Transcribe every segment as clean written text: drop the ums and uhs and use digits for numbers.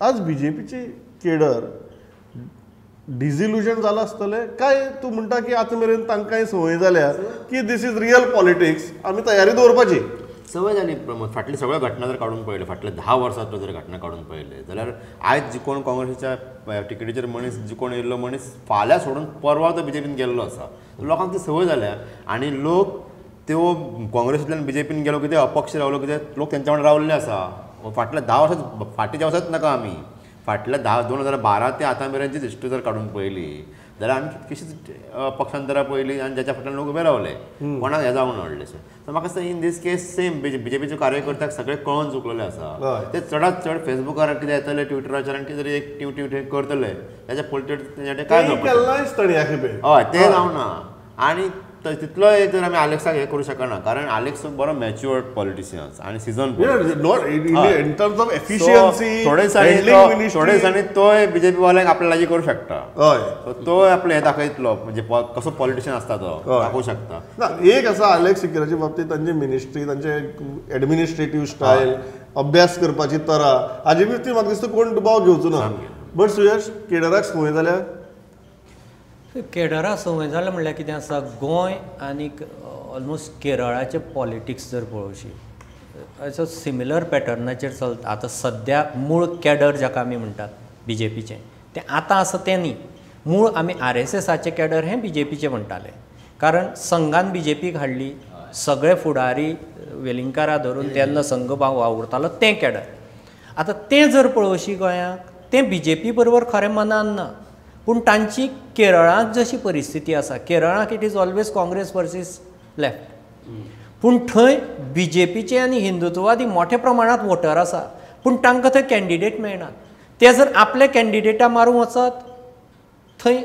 आज बीजेपीची केडर डिजिल्युजन जालां आसतलें काय तूं म्हणटा की आतां मेरेन तांकांय संवय जाल्या की this is real politics, आमी तयारी दवरपाची? संवय जाली प्रमोद. फाटली सगळ्यो घटना जर काडून पळयल्यो, फाटल्या 10 वर्सांतल्यो जर घटना काडून पळयल्यो जाल्यार आयज कोण काँग्रेसीच्या टिकेटीचेर मनीस जी कोण येयल्लो मनीस फाल्यां सोडून परवा तो बीजेपीन गेल्लो आसा. लोकांक ती संवय जाल्या आनी लोक त्यो काँग्रेसींतल्यान बीजेपीन गेलो कितें अपक्ष रावलो कितें लोक तेंच्या वांगडा रावल्ले आसा. फाटल्या 10 वर्सां फाटीच्या वर्सांच नाका, आमी फाटल्या 2012 ते आतां मेरेनची हिस्ट्री जर काडून पळयली जाल्यार आमी कितकीशीच पक्षांतरां पळयली आनी ज्याच्या फाटल्यान लोक उबे रावले, कोणाक हें जावंक ना व्हडलेशें. सो म्हाका दिसता इन these case same बीजेपीचे कार्यकर्त्याक सगळे कळोन चुकलेले आसा. ते चडात चड फेसबुकार कितें येतले, ट्विटराचेर आनी कितें तरी एक टिव टिव टिव करतले, ताच्या पॉलिटिक्स तेंच्या काय जावं, हय तें जावना. आनी तितलो जर आमी आलेक्साक हें करूं शकना, कारण आलेक्स बरो मॅच्युअर्ड पॉलिटिशियन आनी season in terms of efficiency थोडे दिसांनी तोय बीजेपी वाल्यांक आपल्या लागीं करूं शकता. हय, तोय आपलें हें दाखयतलो, म्हणजे कसो पॉलिटिशियन आसता तो दाखोवंक शकता. ना, एक आसा आलेक्स सिक्वेराच्या बाबतींत तांची मिनिस्ट्री, तांचे एडमिनिस्ट्रेटीव स्टायल, अभ्यास करपाची तरा हाजे बाबतींत म्हाका दिसता कोण दुबाव घेवचो ना. बट सुयश, केडराक संवय जाल्या? केडरा संवय जाल्या म्हणल्यार कितें आसा, गोंय आनीक ऑलमोस्ट केरळाचें पॉलिटिक्स जर पळोवशी असो सिमिलर पॅटर्नाचेर चलता. आतां सद्या मूळ कॅडर जाका आमी म्हणटात बीजेपीचें तें आतां आसा तें न्ही. मूळ आमी आरएसएसाचें कॅडर हें बीजेपीचें म्हणटाले, कारण संघान बीजेपीक हाडली, सगळे फुडारी वेलिंगकारा धरून तेन्ना संघ वावुरतालो तें कॅडर. आतां तें जर पळोवशी गोंयाक तें बीजेपी बरोबर खरें मनान ना, पूण तांची केरळांत जशी परिस्थिती आसा, केरळाक it is always Congress versus left, पूण थंय बीजेपीचे आनी हिंदुत्ववादी मोठ्या प्रमाणांत वोटर आसा, पूण तांकां थंय कॅन्डिडेट मेळनात. ते जर आपले कॅन्डिडेटा मारूंक वचत थंय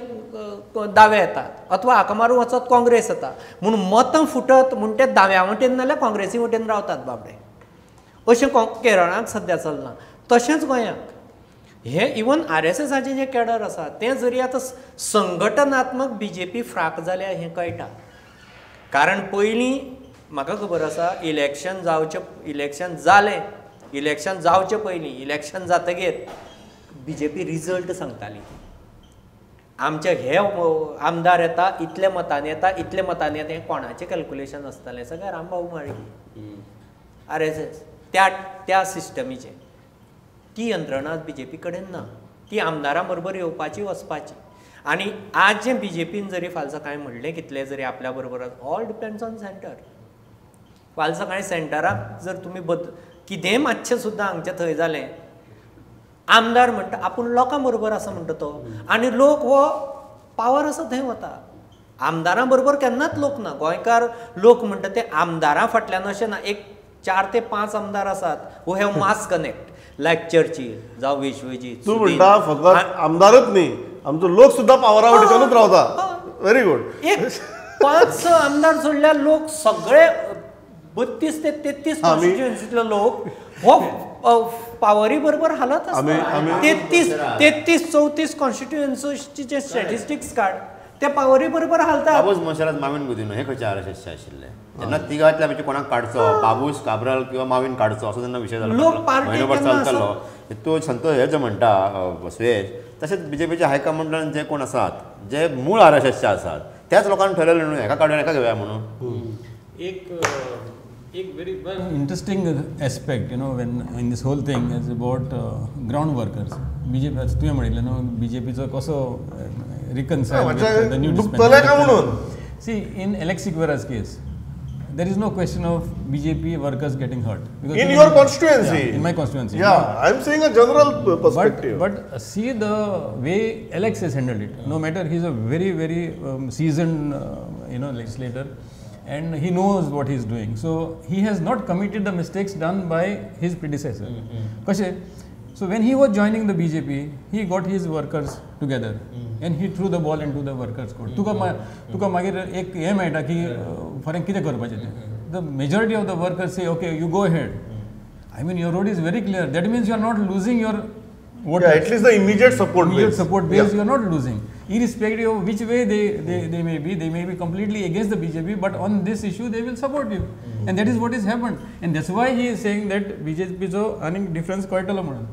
दावे येतात, अथवा हाका मारूंक वचत काँग्रेस येता, म्हूण मतां फुटत म्हूण ते दाव्या वटेन नाल्यार काँग्रेसी वटेन रावतात बाबडे. अशें केरळांत सद्या चल्लां. तशेंच गोंयांत हे इवन आरएसएसाचें जें कॅडर आसा तें जरी आतां संघटनात्मक बीजेपी फ्राक जाल्या हें कळटा, कारण पयलीं म्हाका खबर आसा इलेक्शन जावचें, इलेक्शन जालें, इलेक्शन जावचें पयलीं, इलेक्शन जातगीर बीजेपी रिजल्ट सांगताली, आमचे हे आमदार येता इतले मतांनी येता, इतले मतांनी येता. हें कोणाचें कॅल्कुलेशन आसतालें? सगळें रामभाऊ माळी आरएसएस त्या त्या सिस्टमीचें. ती यंत्रणा बीजेपी कडेन ना, ती आमदारां बरोबर येवपाची वचपाची. आनी आज जें बीजेपीन जरी फाल्यां सकाळीं म्हणलें कितलें जरी आपल्या बरोबर, ऑल डिपेंड्स ऑन सेंटर. फाल्यां सकाळीं सेंटराक जर तुमी कितेंय मातशें सुद्दां हांगचें थंय जालें, आमदार म्हणटा आपूण लोकां बरोबर आसा म्हणटा तो, आनी लोक हो पावर आसा थंय वता. आमदारां बरोबर केन्नाच लोक ना. गोंयकार लोक म्हणटा ते आमदारां फाटल्यान अशें ना, एक 4 ते 5 आमदार आसात who have mass connect like Churchill जावं विश्वजीत. तूं म्हणटा फकत आमदारच न्ही, आमचो लोक सुद्दां पावरा वटेच्यानूच रावता. Very good. एक 5-6 आमदार सोडल्यार लोक सगळे 32 ते 33 कॉन्स्टिट्युएन्सीतलो लोक हो पावरी बरोबर हालत आसता. 33 34 कॉन्स्टिट्युएन्सीचे स्टॅटिस्टिक्स काड, ते पावरी बरोबर हालतात. बाबूस मोन्सेरात माविन गुदिन्हो हे खंयचे आरएसएसचे आशिल्ले, जेन्ना तिगांतल्या पैकी कोणाक काडचो, बाबूस काब्राल किंवा माविन काडचो असो जेन्ना विशय जालो, म्हयनोभर चलतालो. तो संतोष हे जे म्हणटा सुयेश, तशेंच बीजेपीचे हायकमांडान जे कोण आसात जे मूळ आरएसएसचे आसात त्याच लोकांनी ठरवलें न्हू हेका काडून हेका घेवया म्हणून. एक एक very one interesting aspect, you know, when in this whole thing is about ground workers. BJP तुवें म्हणिल्लें न्हू बीजेपीचो कसो reconcile with the new dispensation. See, in Alex Sequeira's case, there is no question of BJP workers getting hurt. Because in your constituency? Yeah, in my constituency. Yeah, I am saying a general perspective. But see the way Alex has handled it. No matter, he is a very, very seasoned, you know, legislator, and he knows what he is doing. So he has not committed the mistakes done by his predecessor. Mm-hmm. So when he was joining the BJP, he got his workers together and he threw the ball into the workers' court. तुका मागीर एक हें मेळटा की foreign कितें करपाचें तें. The majority of the workers say, okay, you go ahead. I mean, your road is very clear. That means you are not losing your voters. Yeah, at least the immediate support base. Immediate support base, you are not losing. Irrespective of which way they may be, they may be completely against the BJP, but on this issue they will support you. And that is what has happened. And that's why he is saying that BJP cho आनी difference कळटलो म्हणून.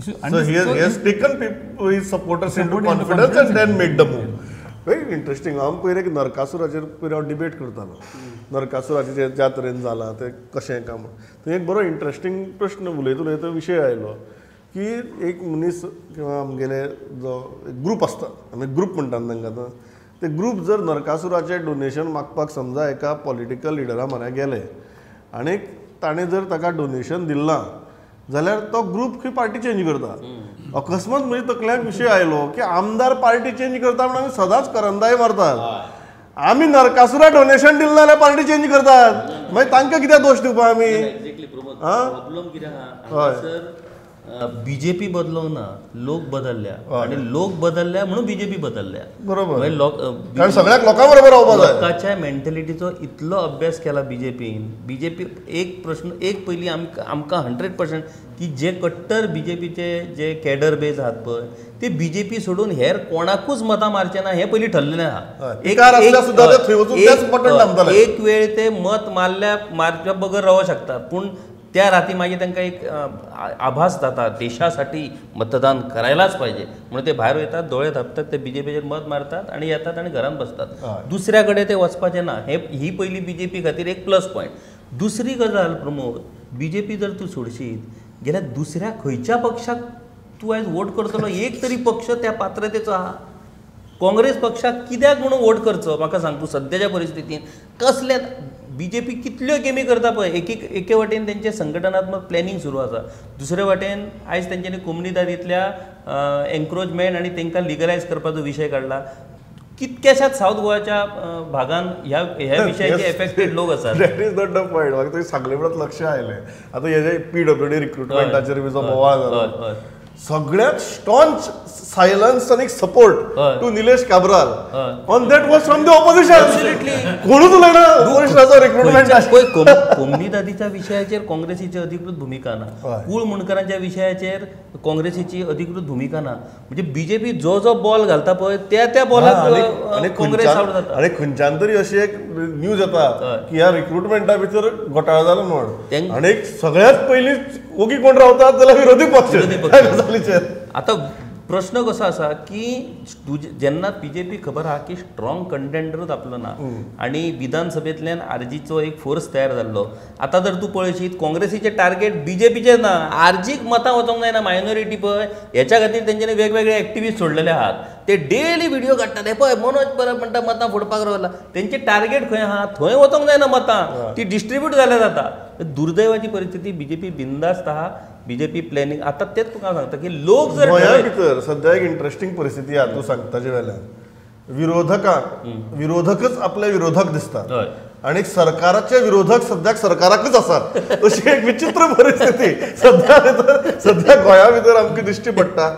So he has taken people, his supporters into confidence and then made the move. Very interesting. हांव पयर एक नरकासुराचेर पयर हांव debate करतालो, नरकासुराचें ज्या तरेन जालां तें कशें काय म्हूण. थंय एक बरो इंट्रस्टींग प्रश्न उलयत उलयत विशय आयलो की एक मनीस किंवा आमगेले जो ग्रूप आसता, आमी ग्रूप म्हणटात तांकां आतां, ते ग्रूप जर नरकासुराचें डोनेशन मागपाक समजा एका पॉलिटिकल लिडरा म्हऱ्या गेले आनी ताणें जर ताका डोनेशन दिलां जाल्यार तो ग्रूप खंय पार्टी चेंज करता. अकस्मात म्हज्या तकल्याक विशय आयलो की आमदार पार्टी चेंज करता म्हणून आमी सदांच करंदाय मारतात, आमी नरकासुरा डोनेशन दिलें जाल्यार पार्टी चेंज करतात, मागीर तांकां कित्याक दोश दिवपा आमी? एक्झॅक्टली प्रमोद, प्रॉब्लम कितें आहा सर, बीजेपी बदलोंक ना, लोक बदलल्या आनी लोक बदलल्या म्हणून बीजेपी बदलल्या. बरोबर, कारण सगळ्याक लोकां बरोबर रावपाक जाय. लोकांच्या मेंटलिटीचो इतलो अभ्यास केला बीजेपीन. बीजेपी एक प्रश्न एक पयलीं आमकां 100% की जे कट्टर बीजेपीचे जे कॅडर बेज आहात पळय ते बीजेपी सोडून हेर कोणाकूच मतां मारचे ना हें पयलीं ठरलेलें आहा. एक वेळ ते मत मारच्या बगर रावंक शकतात, पूण त्या राती मागीर तांकां एक आभास जाता देशासाठी मतदान करायलाच पाहिजे म्हणून ते भायर वयतात, दोळे धांपतात, ते बीजेपीचेर मत मारतात आनी येतात आनी घरांत बसतात, दुसऱ्या कडेन ते वचपाचें ना. हे ही पयली बीजेपी खातीर एक प्लस पॉयंट. दुसरी गजाल प्रमोद, बीजेपी जर तूं सोडशीत गेल्यार दुसऱ्या खंयच्या पक्षाक तूं आयज वोट करतलो? एक तरी पक्ष त्या पात्रतेचो आहा? काँग्रेस पक्षाक कित्याक म्हणून वोट करचो म्हाका सांग तूं? सद्याच्या परिस्थितीन कसले बीजेपी कितल्यो गेमी करता पळय, एके वाटेन तेंचें संघटनात्मक प्लॅनिंग सुरू आसा, दुसरे वाटेन आयज तेंच्यांनी कोमुनिदादींतल्या एन्क्रोचमेंट आनी तांकां लिगलायज करपाचो विशय काडला. कितक्याशाच सावथ गोवाच्या भागान ह्या विशयाचे एफेक्टेड लोक आसात. That is not the point. म्हाका तुवें सांगलें म्हणत लक्ष आयलें. आतां हेजे PWD रिक्रुटमेंटाचेर बी जो बोवाळ जालो, सगळ्यात स्टॉन्च सायलन्स आनी support to Nilesh Cabral on that was from the opposition. कोणूच उलयना ऑपोजिशनाचो रिक्रुटमेंट. कोमुनिदादीच्या विशयाचेर काँग्रेसीची अधिकृत भुमिका ना, कूळ मुंडकरांच्या विशयाचेर काँग्रेसीची अधिकृत भुमिका ना. म्हणजे बीजेपी जो जो बॉल घालता पळय त्या त्या बॉलाक काँग्रेस आवट जाता. आनी खंयच्यान तरी अशी एक न्यूज येता की ह्या रिक्रुटमेंटा भितर घोटाळो जालो म्हण, आनी सगळ्यात पयलीं ओगी कोण रावतात जाल्यार विरोधी पक्ष. आतां प्रश्न कसो आसा की तुजे जेन्ना बीजेपी खबर आहा की स्ट्रॉंग कंटेंडरूच आपलो ना आनी विधानसभेंतल्यान आरजीचो एक फोर्स तयार जाल्लो, आतां जर तूं पळयशीत काँग्रेसीचें टार्गेट बीजेपीचें ना, आरजीक मतां वचोंक जायना मायनॉरिटी पळय, हेच्या खातीर तेंच्यांनी वेगवेगळे एक्टिविस्ट सोडलेले आहात, ते डेली व्हिडिओ काडटात, हे पळय मनोज परब म्हणटा मतां फोडपाक रावला. तेंचें टार्गेट खंय आहा थंय वचोंक जायना, मतां ती डिस्ट्रिब्यूट जाल्यार जाता. दुर्दैवाची परिस्थिती, बीजेपी बिंदास्त आहा, बीजेपी प्लॅनिंग. आतां तेच तुका सांगता की लोक जर गोंया भितर सद्या एक इंट्रस्टींग परिस्थिती आहा, तूं सांगता जे वेल्यान विरोधकांक विरोधकच आपले विरोधक दिसतात आनी सरकाराचे विरोधक सद्याक सरकाराकच आसात, अशी एक विचित्र परिस्थिती सद्या भितर सद्या गोंया भितर आमकां दिश्टी पडटा.